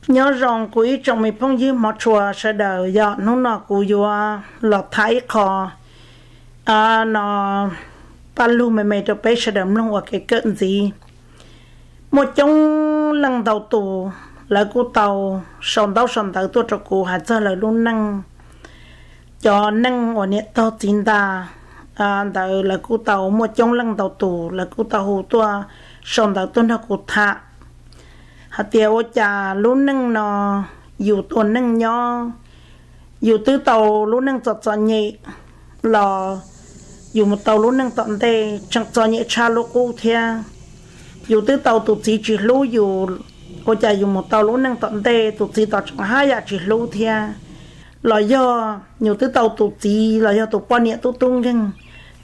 Nyob zoo kuv ib tsoom me phooj ywg hmov tshua sawv daws, yog hnub no kuv yuav los tham ib qho no paj lug me me rau peb sawv daws mloog ua kev kawm ntxiv. Muaj coob leej ntau tus lawv kuj tau sau ntaub sau ntawv tuaj rau kuv hais txog lawv lub neej. Cov neej uas niam tog txiv ntag ntawd lawv kuj tau muaj coob leej ntau tus lawv kuj tau hu tuaj sau ntawv tuaj nrog kuv tham hais tias ua cas lub neej no yus ua neej nyob, yus twb tau lub neej txom txom nyem los yus mus tau lub neej tom ntej tseem txom nyem tshaj lub qub thiab. Yus twb tau tus txiv tsis hlub yus, ua cas yus mus tau lub neej tom ntej tus txiv tseem haj yam tsis hlub thiab. Los yog yus twb tau tus txiv los yog tus poj niam tub tub nkeeg,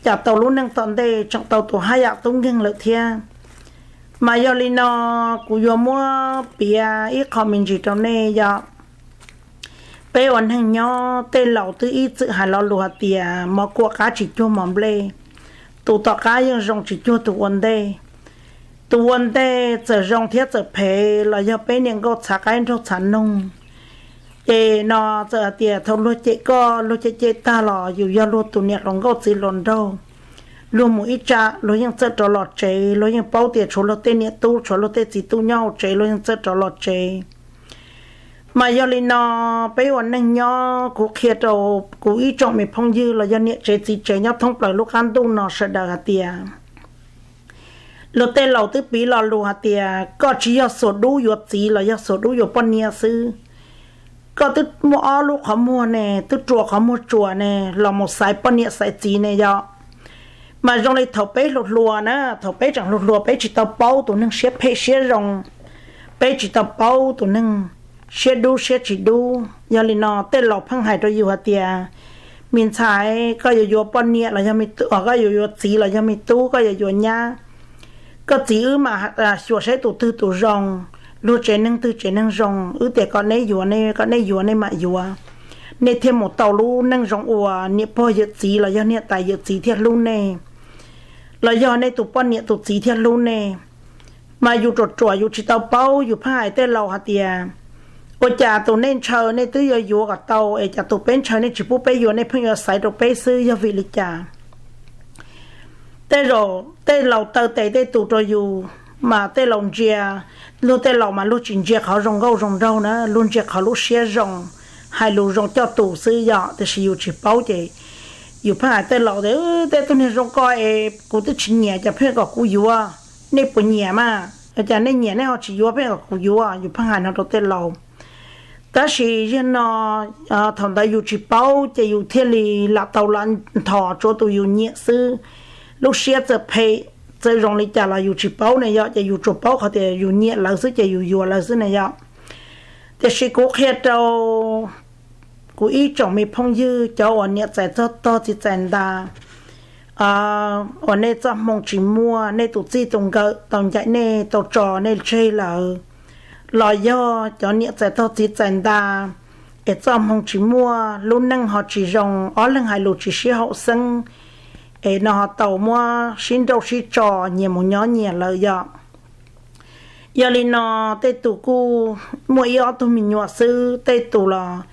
cas tau lub neej tom ntej tseem tau tus haj yam tub nkeeg lawm thiab. Mas yog li no kuv yuav muab piav ib qho me ntsis rau nej yog peb ua neeg nyob tej laus twb ib txwm hais lo lus hais tias mov kuam qab tsis cuag mov nplej, tus tom qab yeej zoo tsis cuag tus ua ntej. Tus ua ntej txawm zoo thiab txawm phem los yog peb niam nkauj txhav qaib nraug txhav noog. Ces no txawm hais tias thaum luag cem koj luag cem cem tag los yus yog luag tus niam hluas nkauj txiv hluas nraug, luag mus ib tsam luag yeej txawj rov los tsev, luag yeej paub tias tshuav luag tej niam tub tshuav luag tej txiv tub nyob hauv tsev luag yeej txawj rov los tsev. Mas yog li no peb ua neeg nyob kuv qhia rau kuv ib tsoom me phooj ywg los yog niam tsev txiv tsev nyob thoob plaws lub qab ntuj no sawv daws hais tias luag tej laus twb piv lo lus hais tias koj tsis yog xuas dub yuav txiv los yog xuas dub yuav poj niam xwb. Koj twb muaj ob lub qhov muag ne, twb rua qhov muag tsuas ne los mus xaiv poj niam xaiv txiv ne yog. Mas zoo li thaum peb hluas hluas na, thaum peb tseem hluas hluas peb tsis tau paub tus neeg siab phem siab zoo, peb tsis tau paub tus neeg siab dub siab tsis dub. Yog li no tej laus pheej hais rau yus hais tias me ntxhais, koj yuav yuav poj niam los yog me tub, koj yuav yuav txiv los yog me tub, koj yuav yuav nyab, koj txiv wb mam xyuas saib tus twg tus zoo, luag tsev neeg twg tsev neeg zoo, wb tias kom neb yuav, kom neb yuav nej mam yuav, nej thiaj mus tau lub neej zoo uas niam pog yawm txiv los yog niam tais yawm txiv thiaj hlub nej, los yog nej tus poj niam tus txiv thiaj hlub nej. Mas yus ruam ruam yus tsis tau paub, yus pheej hais tej laus hais tias ua cas tus nej ntshaw nej twb yuav yuav kom tau es cas tus peb ntshaw nej tsis pub peb yuav, nej pheej yuav xaiv rau peb xwb, yog vim li cas? Tej zaum tej laus taw tes tej tus rau yus, mas tej laus ntsia, luag tej laus mas luag tsis ntsia qhov zoo nkauj zoo nraug na, luag ntsia qhov lub siab zoo, hais lus zoo coj tus xwb yom, tiam sis yus tsis paub ces yus pheej hais tej laus tias tej tug niag zoo ko es kuv twb tsis nyiam cas pheej kom kuv yuav, nej puas nyiam mas? Cas nej nyiam nej ho tsis yuav pheej kom kuv yuav, yus pheej hais no rau tej laus. Tab sis yog no thaum ntawd yus tsis paub ces yus thiaj li lam tau lam nthos tsuav tus yus nyiam xwb. Lub siab txawm phem txawm zoo li cas los yus tsis paub ne yom, ces yus tsuas paub qhov tias yus nyiam lawv xwb ces yus yuav lawv xwb ne yom. Tiam sis kuv qhia rau kuv ib tsoom me phooj ywg cov uas niam txais txog tog txiv txais ntas, uas nej txoj hmoo tsis muaj, nej tus txij tus nkawm tau ncaim nej tau tso nej tseg lawm, los yog cov niam txais tog txiv txais ntas es txoj hmoo tsis muaj, lub neej ho tsis zoo, ob leeg hais lus tsis sib haum xeeb, es no ho tau muab sib nrauj sib tso, nyias mus nyob nyias lawm yom. Yog li no tej tus kuj muaj ib ob tug me nyuam xwb, tej tus los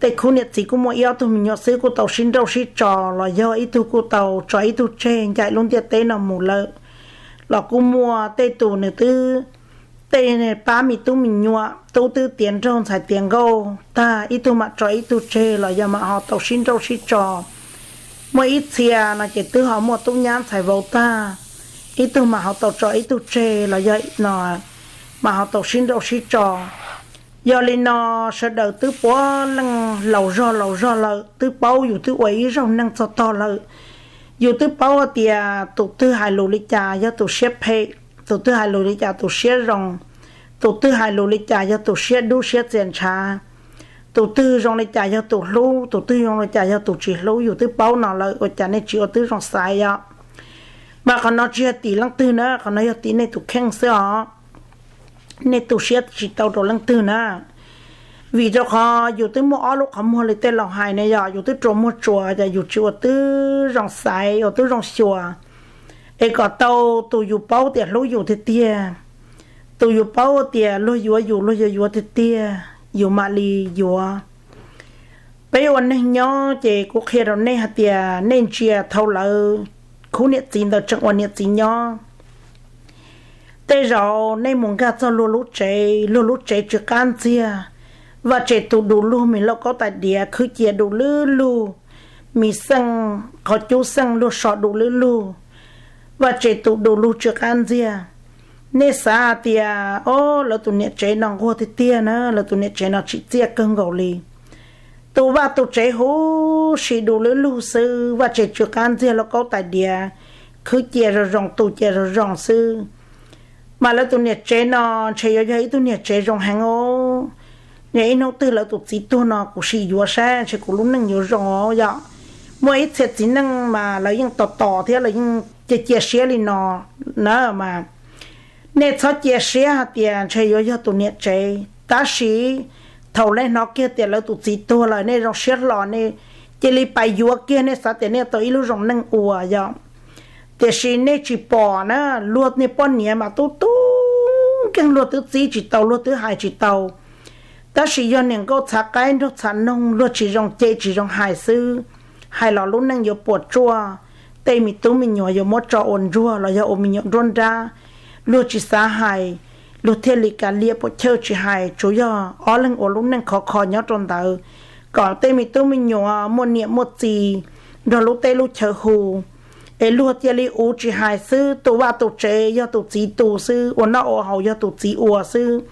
tej khub niam txiv kuj muaj ib ob tug me nyuam xwb kuj tau sib nrauj sib tso, los yog ib tug kuj tau tso ib tug tseg ncaim lub ntiaj teb no mus lawm. Los kuj muaj tej tus nws twb, tej pab me tub me nyuam, tub twb tiav nraug ntxhais tiav nkauj tag, ib tug mam tso ib tug tseg los yog mam ho tau sib nrauj sib tso. Muaj ib txhia no ces twb ho muaj tub nyab ntxhais vauv tag, ib tug mam ho tau tso ib tug tseg los yog no mam ho tau sib nrauj sib tso. Yog li no sawv daws twb puav leej laus zog laus zog lawm, twb paub yus twb ua ib zaug neej txog tog lawm. Yus twb paub hais tias tus twg hais lus li cas yog tus siab phem, tus twg hais lus li cas tus siab zoo, tus twg hais lus li cas yog tus siab dub siab txias ntshav, tus twg zoo li cas yog tus hlub, tus twg zoo li cas yog tus tsis hlub, yus twb paub no lawm, ua cas nej tsis ua tib zoo xaiv yom? Mas qhov no tsis yog tim leej twg na, qhov no yog tim nej tus kheej xwb os. Nej tu siab tsis tau rau leej twg na. Vim rau qhov yus twb muaj ob lub qhov muag li tej laus hais ne yom, yus twb rua muag tsuas ces yus tsis ua tib zoo xaiv ua tib zoo xyuas es kom tau tus yus paub tias hlub yus tiag tiag, tus yus paub tias luag yuav yus, luag yuav yuav tiag tiag, yus mam li yuav. Peb ua neeg nyob ces kuv qhia rau nej hais tias nej ntsia thaum lawv khub niam txiv ntawd tseem ua niam txiv nyob, tej zaum nej mus nkag txog luag lub tsev, luag lub tsev tsw qab ntxiag, vaj tsev tu du lug, mis lauj kaub tais diav khwb cia du lug lug, mis xeej, qhov cub xeej luag so du lug lug, vaj tsev tu du lug tsw qab ntxiag. Nej xav hais tias, o, lawv tus niam tsev no nquag tiag tiag na, lawv tus niam tsev no tsim txiaj kawg nkaus li. Tu vaj tu tsev huv si du lug lug xwb, vaj tsev tsw qab ntxiag, lauj kaub tais diav khwb cia zoo zoo, tu cia zoo zoo xwb. Mas lawv tus niam tsev no ntshe yuav yog ib tug niam tsev zoo heev os. Yog ib hnub twg lawv tus txiv tuag no kuv sim yuav saib ntshe kuv lub neej yuav zoo os yom. Muaj ib txhia txiv neej mas lawv yeej tos tos thiab lawv yeej cia cia siab li no na mas nej txhob cia siab hais tias ntshe yuav yog tus niam tsev, tab sis thaum nej hnov kiag tias lawv tus txiv tuag lawm nej zoo siab hlo, nej cia li pais yuav kiag, nej xav tias nej tau ib lub zoo neej ua yom. Tiam sis nej tsis pom na, luag niag poj niam mas tub tub nkeeg, luag twb txib tsis tau, luag twb hais tsis tau. Tab sis yog niam nkauj txhav qaib nraug txhav noog, luag tsis zoo cem tsis zoo hais xwb, hais los lub neej yuav puas tsuaj, tej me tub me nyuam yuav muab tso ua ntsuag los yog ua me nyuam nruab nrab. Luag tsis xav hais, luag thiaj li kav liam puam chawj tsis hais, tsuas yog ob leeg ua lub neej khov kho nyob rau ntawd, kom tej me tub me nyuam muaj niam muaj txiv nrog lub teb lub chaw hu, es luag cia li uv tsis hais xwb. Tu vaj tu tsev yog tus txiv tu xwb, ua noj ua haus yog tus txiv ua xwb,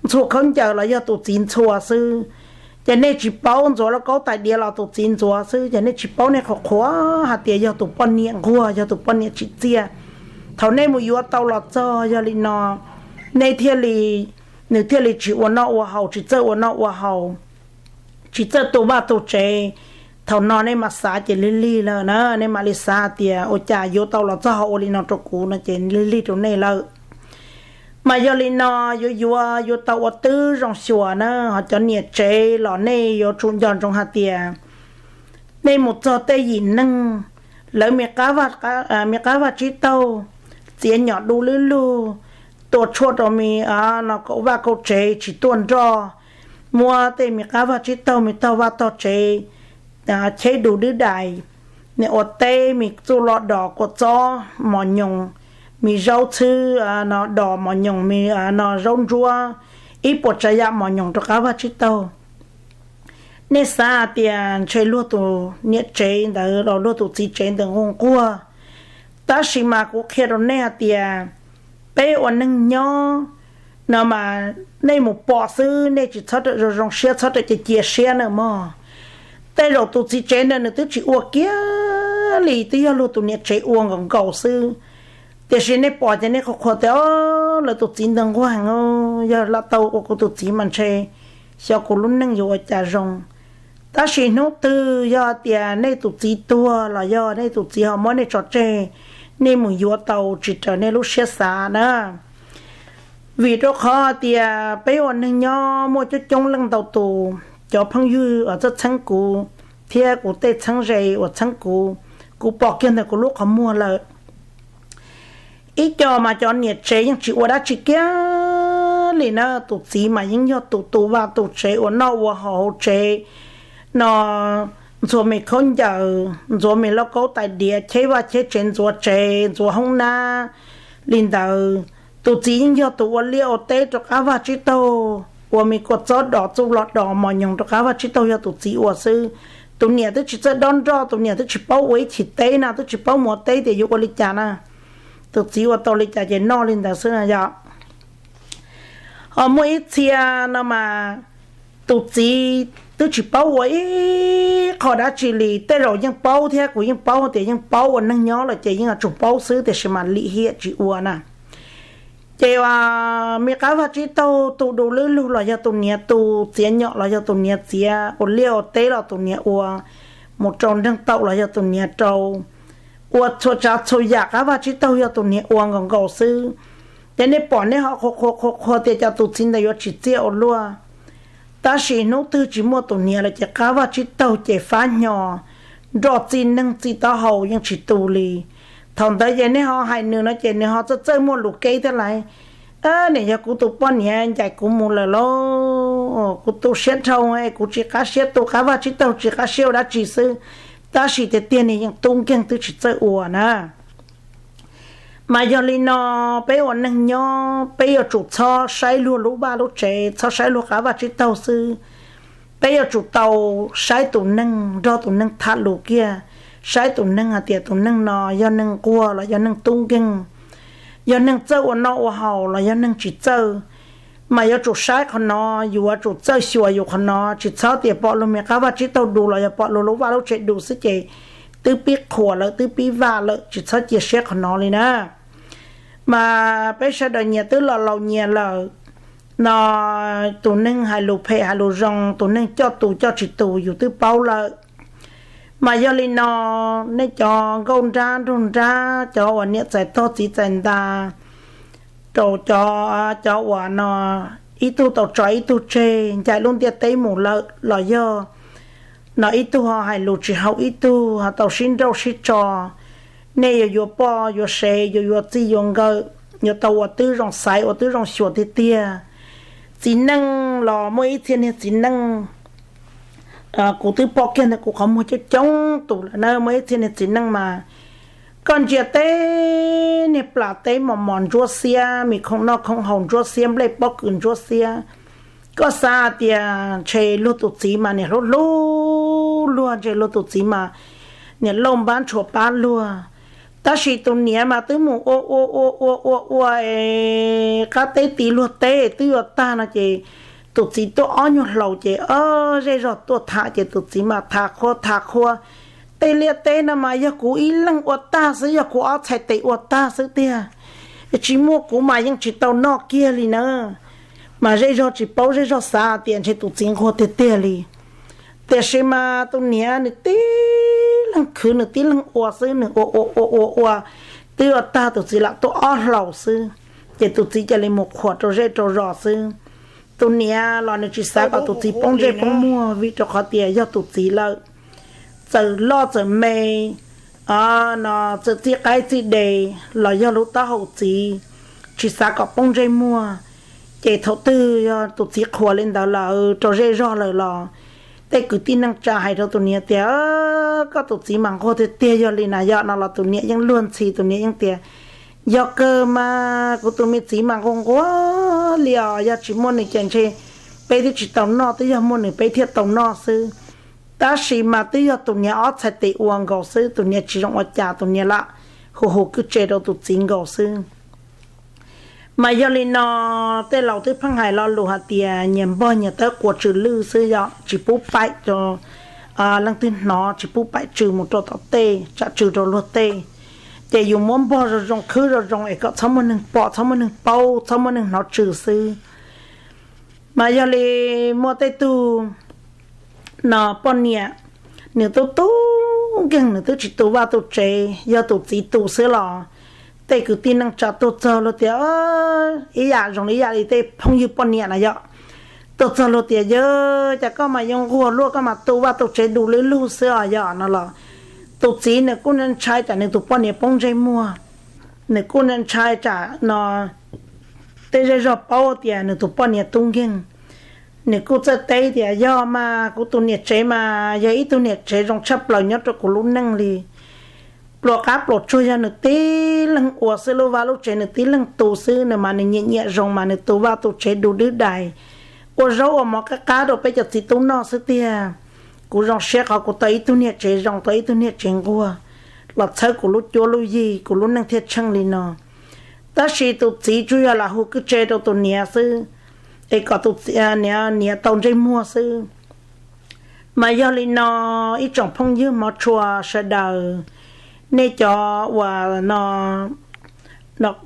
ntxhua khaub ncaws los yog tus txiv ntxhua xwb. Ces nej tsis paub, ntxuav lauj kaub tais diav los tus txiv ntxuav xwb, ces nej tsis paub, nej qhuas qhuas hais tias yog tus poj niam nquag, yog tus poj niam tsim txiaj. Thaum nej mus yuav tau los txog yog li no, nej thiaj li, nws thiaj li tsis ua noj ua haus, tsis txawj ua noj ua haus, tsis txawj tu vaj tu tsev. Thaum no nej mam xav ces lig lig lawm na, nej mam li xav tias ua cas yuav tau los txog ho ua li no rau kuv no ces lig lig rau nej lawm. Mas yog li no, yuav yuav yuav tau ua twb zoo xyuas na, ho cov niam tsev los nej yuav tsum nco ntsoov hais tias nej mus txog tej yim neeg, lawv me qab vaj tsib taug txiav nyom du lwb lug, tua tshuaj rau me, no, kaum vaj kaum tsev tsis tuaj nroj, muab tej me qab vaj tsib taug me tog vaj tog tsev cheb du dwb dais, nim ua teb me txuj lo dos kua txob mos nyoos, me zaub txhwb, no, dos mos nyoos, me, no, zaub ntsuab, ib puas tsav yam mos nyoos rau qab vaj tsib taug. Nej xav hais tias ntshe luag tus niam tsev ntawd los luag tus txiv tsev ntawd nquag nquag, tab sis mas kuv qhia rau nej hais tias peb ua neeg nyob no mas nej mus pom xwb, nej tsis txhob rawm zoo zoo siab, txhob rawm cia cia siab na mog. Tej zaum tus txiv tsev ntawd nws twb tsis ua kiag li, twb yog luag tus niam tsev ua nkaus nkaus xwb. Tiam sis nej pom ces nej qhuas qhuas tias, o, lawv tus txiv ntawd nquag heev, yog lam tau ua kuv tus txiv mas ntshe xyov kuv lub neej yuav ua cas zoo. Tab sis hnub twg yog tias nej tus txiv tuag los yog nej tus txiv ho muab nej tso tseg, nej mus yuav tau tsis raws nej lub siab xav na. Vim rau qhov tias peb ua neeg nyob muaj coob coob leej ntau tus, cov phooj ywg uas txheeb txheeb kuv thiab kuv tej txheeb ze uas txheeb kuv, kuv pom kiag ntawm kuv lub qhov muag lawm. Ib co mas cov niam tsev yeej tsis ua dab tsi kiag li na, tus txiv mas yeej yog tus tu vaj tu tsev, ua noj ua haus hauv tsev no, ntxuav me khaub ncaws, ntxuav me lauj kaub tais diav, cheb vaj cheb tsev, ntxuav tsev ntxuav hoob nab li ntawd. Tus txiv yeej yog tus ua liaj ua teb rau qab vaj tsib taug, ua me kua txob dos txuj lo dos mos nyoos rau qab vaj tsib taug yog tus txiv ua xwb. Tus niam twb tsis txawj dob nroj, tus niam twb tsis paub ua ib chim teb na, twb tsis paub mus ua teb tias yuav ua li cas na. Tus txiv ua tau li cas ces noj li ntawd xwb na yom. Ho muaj ib txhia no mas tus txiv twb tsis paub ua ib qho dab tsi li, tej zaum yeej paub thiab, kuv yeej paub tias yeej paub, ua neeg nyob lawm ces yeej yuav tsum paub xwb, tiam sis mas lim hiam tsis ua na. Ces uas me qab vaj tsib taug tu du lwb lug los yog tus niam tu, txiav nyom los yog tus niam txiav, ua liaj ua teb los tus niam ua, mus rau nreeg taum los yog tus niam rau, ua txhua tsav txhua yam qab vaj tsib taug yog tus niam ua nkaus nkaus xwb. Ces nej pom nej ho qhuas qhuas qhuas qhuas tias cov tus txiv ntawd yuav tsim txiaj ua luaj. Tab sis hnub twg tsis muaj tus niam lawm ces qab vaj tsib taug ces fab hnyo, nroj txij neeg txij taub hau yeej tsis tu li. Thaum ntawd ces nej ho hais nws no ces nws ho txawj txawj muaj lus keb thiab lais. Niam yog kuv tus poj niam ncaim kuv mus lawm lauj, kuv tu siab dhau, kuv tsis qab siab tu qab vaj tsib taug, tsis qab siab ua dab tsi xwb, tab sis tiag tiag nws yeej tub nkeeg twb tsis txawj ua na. Mas yog li no, peb ua neeg nyob peb yuav tsum txhob saib luag lub vaj lub tsev, txhob saib luag qab vaj tsib taug xwb. Peb yuav tsum tau saib tus neeg, nrog tus neeg tham lus kiag, saib tus neeg hais tias tus neeg no yog neeg nquag los yog neeg tub nkeeg, yog neeg txawj ua noj ua haus los yog neeg tsis txawj. Mas yuav tsum saib qhov no, yuav tsum txawj xyuas yus qhov no, tsis txhob tias pom luag me qab vaj tsib taug du los yog pom luag lub vaj lub tsev du xwb ces twb pib qhuas lawm, twb pib vam lawm, tsis txhob cia siab qhov no li na. Mas peb sawv daws nyias twb los laus nyias lawm no, tus neeg hais lus phem hais lus zoo, tus neeg coj tus coj tsis tus yus twb paub lawm. Mas yog li no, nej cov nkauj nrab nraug nrab, cov uas niam txais tog txiv txais ntas, rau cov, cov uas no ib tug tau tso ib tug tseg, ncaim lub ntiaj teb mus lawm los yog no ib tug ho hais lus tsis haum ib tug, ho tau sib nrauj sib tso, nej yuav yuav poj yuav sev, yuav yuav txij yuav nkawm, yuav tau ua tib zoo xaiv, ua tib zoo xyuas tiag tiag. Txiv neej los muaj ib txhia niag txiv neej, kuv twb pom kiag ntawm kuv qhov muag coob coob tus lawm na, muaj ib txhia niag txiv neej mas koj ntsia teb niag plas teb mos mos ntsuab xiab, me khoom noj khoom haus ntsuab xiab, nplej pob kws ntsuab xiab. Koj xav tias ntshe luag tus txiv mas niam hlub hlub luag, ntshe luag tus txiv mas niam lauj npab ntshua pab luag. Tab sis tus niam mas twb mus ua ua ua ua ua es qab teb ti luag teb twb yuav tag no ces tus txiv tuaj ob nyuag hlaus ces zej zog tuaj tham ces tus txiv mas tham qhua tham qhua. Tej liaj teb no mas yog kuv ib leeg ua tag xwb, yog kuv ob txhais tes ua tag xwb tiag. Tsis muaj kuv mas yeej tsis tau noj kiag li na. Mas zej zog tsis paub, zej zog xav tias ntshe tus txiv nquag tiag tiag li. Tiam sis mas tus niam nws tib leeg khwv, nws tib leeg ua xwb, nws ua ua ua ua ua, twb ua tag tus txiv lam tuaj ob hlaus xwb. Ces tus txiv cia li mus qhuas rau zej rau zos xwb. Tus niam los nws tsis xav kom tus txiv poob ntsej poob muag vim rau qhov tias yog tus txiv lawm, txawm loj txawm me, no txawm txij qaib txij de los yog lub taub hau txiv, tsis xav kom poob ntsej muag. Ces thaum twg yog tus txiv qhuas li ntawd lawm rau zej zog lawm los tej kwv tij neej tsa hais rau tus niam tias, koj tus txiv mas nquag tiag tiag, yog li na yom no los tus niam yeej luag ntxhi, tus niam yeej tias, yog kawg mas kuv tus me txiv mas nquag nquag li os, yog tsis muaj nws ces ntshe peb twb tsis tau noj, twb yog muaj nws peb thiaj tau noj xwb. Tab sis mas twb yog tus niam ob txhais tes ua nkaus xwb, tus niam tsis zoo ua cas, tus niam lam hu hu kwj tse rau tus txiv nkaus xwb. Mas yog li no, tej laus twb pheej hais lo lus hais tias nyias npog nyias tawb quas tsw lwj xwb yom, tsis pub paim rau leej twg hnov, tsis pub paim tsw mus rau tom tej, tsam tsw rau luag tej. Ces yus muab npog zoo zoo, khwb zoo zoo es kom txhob muaj neeg pom, txhob muaj neeg paub, txhob muaj neeg hnov tsw xwb. Mas yog li muaj tej tug no poj niam, nws tub tub nkeeg, nws twb tsis tu vaj tu tsev, yog tus txiv tu xwb los tej kwv tij neej tsa tuaj txog luag tias, ib yam zoo li ib yam li tej phooj ywg poj niam na yom, tuaj txog luag tias, yog cas koj mas yuav nquag luaj, koj mas tu vaj tu tsev du lwj lug xwb os yom no los tus txiv nws kuj ntshai tsam nws tus poj niam poob ntsej muag, nws kuj ntshai tsam no tej zej zog paub tias nws tus poj niam tub nkeeg. Nws kuj txawj teb tias, yog mas kuv tus niam tsev mas yog ib tug niam tsev zoo tshaj plaws nyob rau kuv lub neej li. Pluas qab pluas tsuag yog nws tib leeg ua xwb, lub vaj lub tsev nws tib leeg tu xwb, nws mas nws nyiam nyiam zoo mas nws tu vaj tu tsev du dwb dais, ua zaub ua mov qab qab rau peb cov txiv tub noj xwb tiag. Kuv zoo siab qhov kuv tau ib tug niam tsev zoo, tau ib tug niam tsev nquag los txhawb kuv lub cuab lub yig, kuv lub neej thiaj tsheej li no. Tab sis tus txiv tsuas yog lam hu kwj tse rau tus niam xwb, es kom tus niam, niam tau ntsej muag xwb. Mas yog li no, ib tsoom phooj ywg hmov tshua sawv daws, nej cov uas no,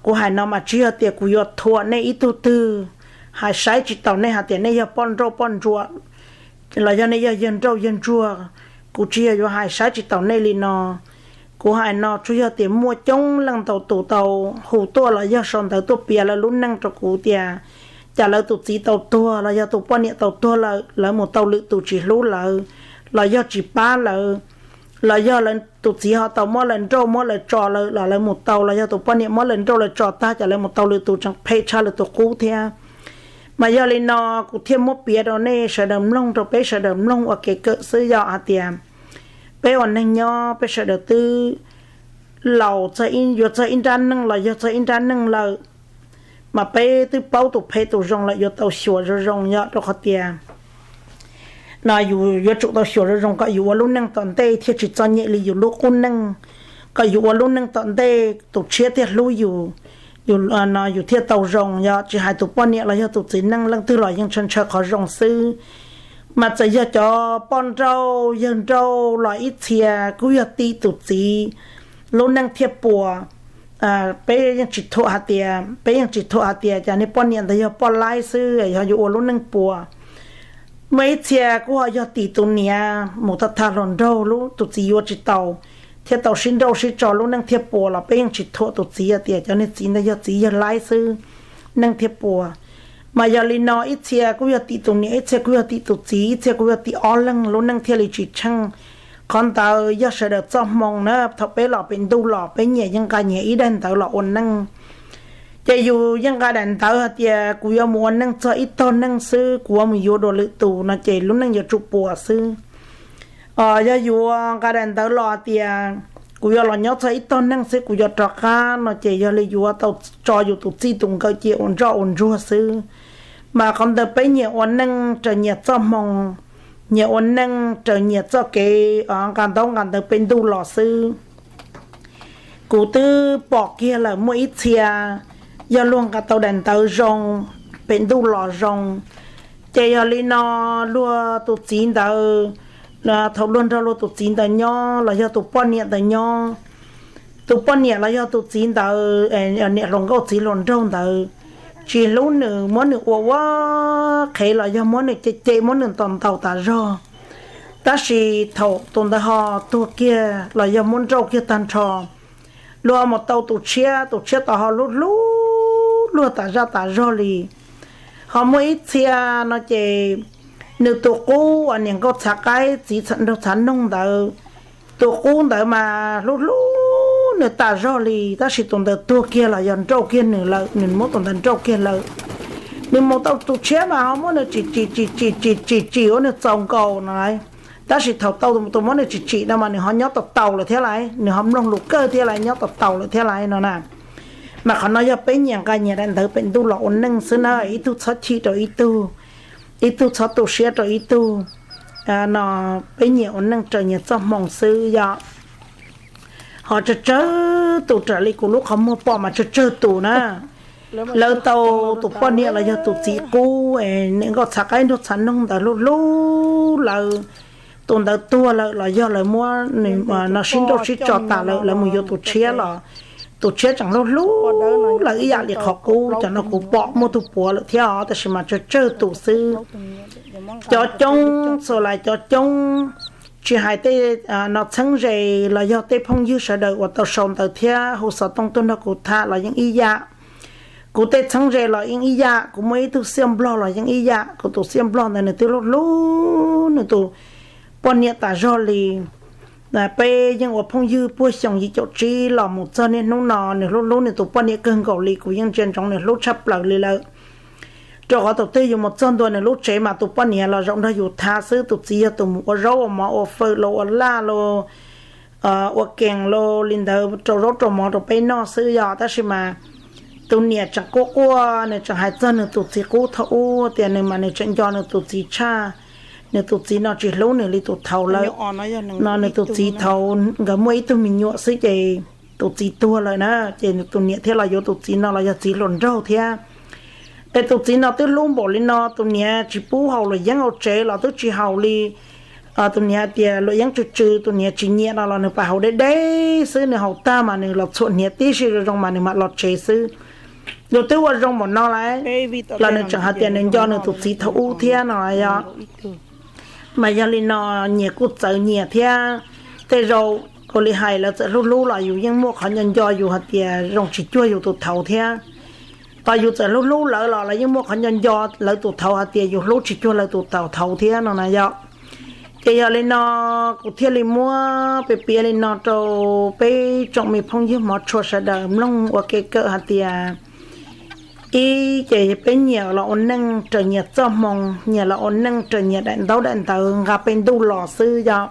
kuv hais no mas tsis yog tias kuv yuav thuam nej ib tug twg, hais saib tsis taus nej hais tias nej yog poj nrauj poj ntsuam los yog nej yog yawg nrauj yawg ntsuag. Kuv tsis yog yuav hais saib tsis taus nej li no. Kuv hais no tsuas yog tias muaj coob leej ntau tus tau hu tuaj los yog sau ntawv tuaj piav lawv lub neej rau kuv tias cas lawv tus txiv tau tuag los yog tus poj niam tau tuag lawm, lawv mus tau lwm tus tsis hlub lawv los yog tsis pab lawv, los yog tus txiv ho tau muab lawv nrauj muab lawv tso lawm los lawv mus tau, los yog tus poj niam muab lawv nrauj lawv tso tag ces lawv mus tau lwm tus tseem phem tshaj lwm tus qub thiab. Mas yog li no kuv thiaj muab piav rau nej sawv daws mloog, rau peb sawv daws mloog ua kev kawm xwb yom, hais tias peb ua neeg nyob peb sawv daws twb laus txog, yuav txog ib nrab neej los yog txog ib nrab neej lawm, mas peb twb paub tus phem tus zoo lawm yuav tau xyuas zoo zoo yom, rau qhov tias no yus yuav tsum tau xyuas zoo zoo kom yus ua lub neej tom ntej thiaj tsis txom nyem li yus lub qub neej, kom yus ua lub neej tom ntej tus tshiab thiaj hlub yus, yus no yus thiaj tau zoo yom. Tsis hais tus poj niam los yog tus txiv neej leej twg los yeej ntshaw ntshaw qhov zoo xwb. Mas txawm yog cov poj nrauj yawg nrauj los ib txhia kuj yog tim tus txiv lub neej thiaj puas. Peb yeej tsis thuam hais tias, peb yeej tsis thuam hais tias cas nej poj niam ntawd yog poj laib xwb yog yuav ua lub neej puas. Muaj ib txhia kuj ho yog tim tus niam mus tag tag hluas nraug, lub tus txiv yuav tsis tau thiaj tau sib nrauj sib tso lub neej thiaj puas los peb yeej tsis thuam tus txiv hais tias cov niag txiv ntawd yog txiv yawg laib xwb, neej thiaj puas. Mas yog li no ib txhia kuj yog tim tus niam, ib txhia kuj yog tim tus txiv, ib txhia kuj yog tim ob leeg lub neej thiaj li tsis tsheej. Qhov ntawd yog sawv daws txoj hmoo na, thaum peb los pem ntuj los peb nyias yeej nqa nyias ib daim ntawv los ua neej. Ces yus yeej nqa daim ntawv hais tias kuv yuav mus ua neej txog ib tog neej xwb, kuv yuav mus yuav dua lwm tus no ces lub neej yuav tsum puas xwb. Yog yus nqa daim ntawv los tias kuv yuav los nyob txog ib tog neej xwb kuv yuav rov qab no ces yog li yuav tau tso yus tus txij tus nkawm cia ua ntsoj ua ntsuag xwb. Mas qhov ntawd peb nyias ua neej raws nyias txoj hmoo, nyias ua neej raws nyias txoj kev nqa ntaub nqa ntawv pem ntuj los xwb. Kuv twb pom kiag lawm muaj ib txhia yog luag nqa tau daim ntawv zoo, pem ntuj los zoo, ces yog li no luag tus txiv ntawd, thaum luag nrog luag tus txiv ntawd nyob los yog tus poj niam ntawd nyob, tus poj niam los yog tus txiv ntawd, niam hluas nkauj txiv hluas nraug ntawd, tsis hlub nws, muab nws ua ua qhev los yog muab nws ce ce muab nws ntaus ntaus tas zog. Tab sis thaum tus ntawd ho tuag kiag los yog muab nrauj kiag tag nrho, luag mus tau tus tshiab, tus tshiab tod ho hlub hlub luag tas zaj tas zog li. Ho muaj ib txhia no ces nws tus qub uas niam nkauj txhav qaib txiv nraug txhav noog ntawd, tus qub ntawd mas hlub hlub nws tas zog li, tab sis tus ntawd tuag kiag los yog nrauj kiag nws lawm, nws muab tus ntawd nrauj kiag lawm. Nws mus tau tus tshiab mas ho muab nws tsim tsim tsim tsim tsim tsim tsim ua nws txaus nkaus no lauj. Tab sis thaum tau tus muab nws tsim tsim no mas nws ho nyob tau taus lawm thiab lauj, nws ho mloog lus kawg thiab lauj, nyob tau taus lawm thiab lauj no na. Mas qhov no yog peb nyias nqa nyias daim ntawv pem ntuj los ua neej xwb na, ib tug txhob chim rau ib tug, ib tug txhob tu siab rau ib tug. No peb nyias ua neej raws nyias txoj hmoo xwb yom. Ho tsawg tsawg tus raws li kuv lub qhov muag pom mas tsawg tsawg tus na, lawv tau tus poj niam los yog tus txiv qub, niam nkauj txhav qaib nraug txhav noog ntawd hlub hlub lawv, tus ntawd tuag lawm los yog lawv muab nws no sib nrauj sib tso tas lawm, lawv mus yuav tus tshiab los tus tshiab tseem hlub hlub lawv ib yam li qhov qub. Cov no kuv pom muaj tug puav lawm thiab os, tab sis mas tsawg tsawg tus xwb. Cov coob txhua lais cov coob, tsis hais tej no txheeb ze los yog tej phooj ywg sawv daws uas tau sau ntawv thiab hu xov tooj tuaj nrog kuv tham los yeej ib yam. Kuv tej txheeb ze los yeej ib yam, kuv muaj ib tug xiaj nplog los yeej ib yam, kuv tus xiaj nplog ntawd nws twb hlub hlub nws tus poj niam tas zog li. Peb yeej ua phooj ywg puag xyoo yim caum tsib los mus txog niaj hnub no nws hlub hlub nws tus poj niam kawg nkaus li, kuv yeej ntsia ntsoov nws hlub tshaj plaws li lawm. Rau qhov thaum twg yus mus txog ntua nws lub tsev mas tus poj niam los zaum nrog yus tham xwb, tus txiv yog tus mus ua zaub ua mov ua fawm los ua laj los ua kees los li ntawd rau zaub rau mov rau peb noj xwb yom. Tab sis mas tus niam tseem quaj quaj, nws tseem hais txog nws tus txiv qub thaum ub tias nws mas nws tseem nco nws tus txiv tshaj, nws tus txiv no tsis hlub nws li tus thaud lawm. No nws tus txiv thaud nkawd muaj ib tug me nyuam xwb ces tus txiv tuag lawm na, ces tus niam thiaj los yuav tus txiv no los yog txiv hluas nraug thiab. Es tus txiv no twb hlub npaum li no, tus niam tsis pub haus luam yeeb hauv tsev los twb tsis haus li. Tus niam hais tias luam yeeb tsw tsw, tus niam tsis nyiam no los nws pab haus deb deb xwb, nws haus tag mas nws los txhuam hniav tib si zoo zoo mas nws mam los tsev xwb. Yus twb ua zoo npaum no lawm los nws tseem hais tias nws nco nws tus txiv thaum ub thiab no yom. Mas yog li no nyias kuj txawv nyias thiab. Tej zaum ua li hais lawv txawm hlub hlub los yus yeej muaj qhov nco nco yus hais tias zoo tsis cuag yus tus thaud thiab. Qhov yus txawm hlub hlub lawv los lawv yeej muaj qhov nco nco lawv tus thaud hais tias yus hlub tsis cuag lawv tus thaud thiab no na yom. Ces yog li no, kuv thiaj li muab piav piav li no rau peb tsoom me phooj ywg hmov tshua sawv daws mloog ua kev kawm hais tias, ib ces peb nyias los ua neej raws nyias txoj hmoo, nyias los ua neej raws nyias daim ntaub daim ntawv nqa peb ntuj los xwb yom.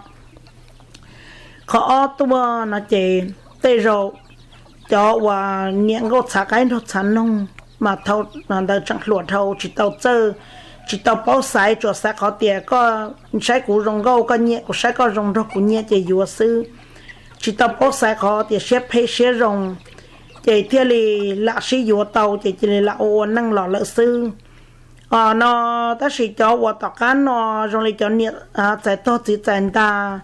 Qhov ob tuaj no ces tej zaum cov uas niam nkauj txhav qaib nraug txhav noog mas thaum ntawd tseem hluas dhau tsis tau txawj, tsis tau paub xaiv, tsuas xaiv qhov tias koj saib kuv zoo nkauj koj nyiam, kuv saib koj zoo nraug kuv nyiam ces yuav xwb. Tsis tau paub xaiv qhov tias siab phem siab zoo, ces thiaj li lam sib yuav tau ces cia li lam ua ua neej los lawm xwb. No, tab sis cov uas tom qab no zoo li cov niam txais tog txiv txais ntag,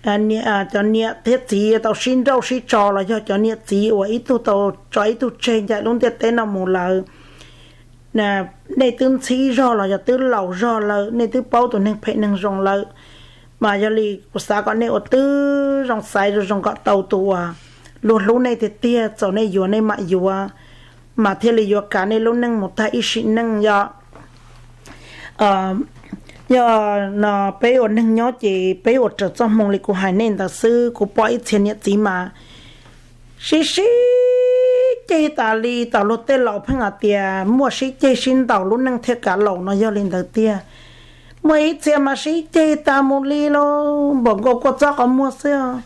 cov niam thiab txiv tau sib nrauj sib tso los yog cov niam txiv uas ib tug tau tso ib tug tseg ncaim lub ntiaj teb no mus lawm, nej twb ntxhib zog los yog twb laus zog lawm, nej twb paub tus neeg phem neeg zoo lawm, mas yog li kuv xav kom nej ua tib zoo xaiv zoo zoo kom tau tus uas luag hlub nej tiag tiag, txaus nej yuav nej mam yuav, mas thiaj li yuav kav nej lub neej mus tag ib sim neej yom. Yog no peb ua neeg nyob ces peb ua raws txoj hmoo li kuv hais nej ntawd xwb. Kuv pom ib txhia niam txiv mas sib sib ceg tas li, tas luag tej laus pheej hais tias muaj sib ceg sib ntaus lub neej thiaj kav laus no yog li ntawd tiag. Muaj ib txhia mas sib ceg tas mus li lauj, npaum nkaus kua txob qhov muag xwb,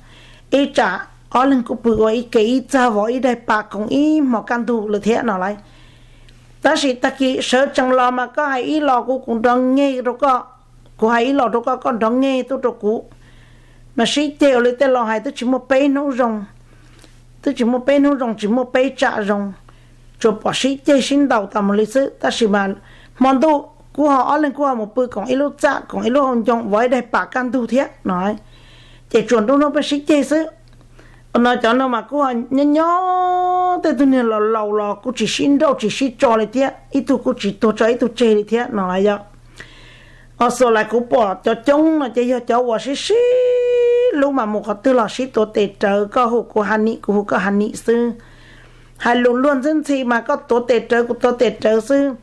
ib tsam ob leeg kuj pw ua ib ke ib txag vov ib daig pam koom ib hmo kaj ntug lawm thiab no lauj. Tab sis tag kis sawv tsees los mas koj hais ib los kuv kuv nrov nge rau koj, kuv hais ib los rau koj koj nrov nge tuaj rau kuv, mas sib ceg ua li tej laus hais twb tsis muaj peb hnub zoo, twb tsis muaj peb hnub zoo tsis muaj peb tsam zoo, tsuas pom sib ceg sib ntaus tas mus li xwb. Tab sis mas hmo ntuj kuj ho ob leeg kuj ho mus pw koom ib lub txaj koom ib lub hau ncoo vov ib daig pam kaj ntug thiab no, ces tsuas nruab hnub peb sib ceg xwb. No cov no mas kuj ho nyob nyob tej tug niag laus laus los kuj tsis sib nrauj tsis sib tso li thiab, ib tug kuj tsis tuag tso ib tug tseg li thiab no lauj yom. Os, xus lais kuv pom cov coob no ces yog cov uas sib sib hlub mas mus qhov twg los sib tuav tes rawv, koj hu kuv ha nim kuv hu koj ha nim xwb. Hais lus luag ntxhi ntxhi mas koj tuav tes rawv kuv tuav tes rawv xwb.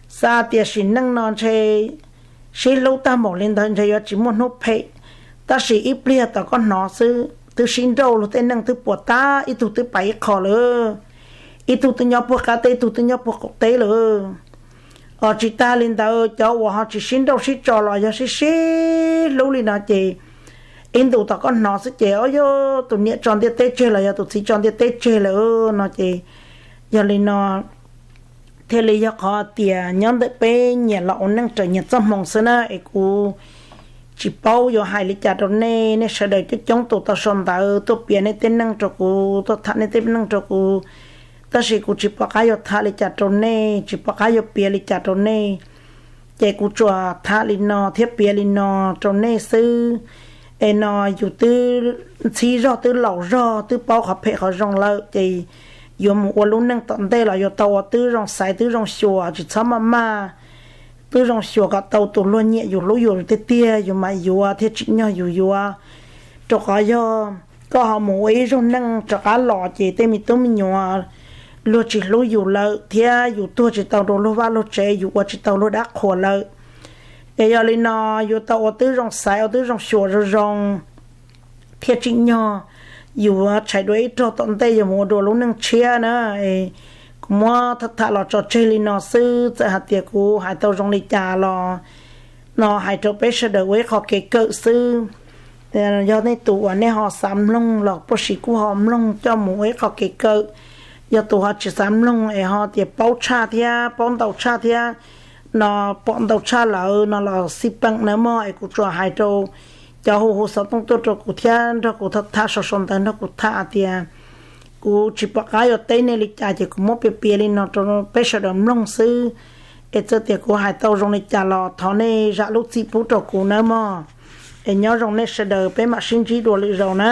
Xav tias sim neej no ntshe sib hlub tag npaum li ntawd ntshe yuav tsis muaj hnub phem, tab sis ib pliag tom koj hnov xwb twb sib nrauj luag tej neej twb puas tag, ib tug twb pais ib qho lawm, ib tug twb nyob puag qab teb ib tug twb nyob puag qaum teb lawm. Os, tsis tas li ntawd cov uas ho tsis sib nrauj sib tso los yog sib sib hlub li no ces ib ntus tom koj hnov xwb ces o yog tus niam tso ntiaj teb tseg los yog tus txiv tso ntiaj teb tseg lawm no ces yog li no thiaj li yog qhov tias nyob ntawm peb nyias los ua neej raws nyias txoj hmoo xwb na es kuv tsis paub yuav hais li cas rau nej. Nej sawv daws coob coob tus tau sau ntawv tuaj piav nej tej neej rau kuv, tuaj tham nej tej neej rau kuv, tab sis kuv tsis pom qab yuav tham li cas rau nej, tsis pom qab yuav piav li cas rau nej. Ces kuv tsuas tham li no thiab piav li no rau nej xwb. Es no yus twb ntxhib zog twb laus zog twb paub qhov phem qhov zoo lawm ces yuav mus ua lub neej tom ntej los yuav tau ua tib zoo xaiv tib zoo xyuas, tsis txhob maj maj, tib zoo xyuas kom tau tus luag nyiam yus hlub yus tiag tiag yus mam yuav thiaj tsim nyog yus yuav. Rau qhov yog koj ho mus ua ib zaug neej rov qab los ces tej me tub me nyuam luag tsis hlub yus lawm thiab yus tuag tsis tau rau luag vaj luag tsev, yus ua tsis tau luag dab qhuas lawm. Es yog li no yuav tau ua tib zoo xaiv ua tib zoo xyuas zoo zoo thiaj tsim nyog yus tshais dua ib rog tom ntej yus mus ua dua lub neej tshiab na. Kuv muab tham tham los tso tseg li no xwb, txawm hais tias kuv hais tau zoo li cas los no hais rau peb sawv daws ua ib qho kev kawm xwb. Yog nej tus uas nej ho xav mloog los puas sis kuj ho mloog coj mus ua ib qho kev kawm. Yog tus ho tsis xav mloog es ho tias paub tshaj thiab paub ntau tshaj thiab no, pom ntau tshaj lawm no los xij peem nawb mog. Es kuv tsuas hais rau cov hu hu xov tooj tuaj rau kuv thiab nrog kuv tham tham sau sau ntawv nrog kuv tham tias kuv tsis pom qab yuav teb nej li cas ces kuv muab piav piav li no rau peb sawv daws mloog xwb. Es txawm tias kuv hais tau zoo li cas los thov nej zam lub txim pub rau kuv nawb mog. Es nyob zoo nej sawv daws, peb mam sib ntsib dua lwm zaus na.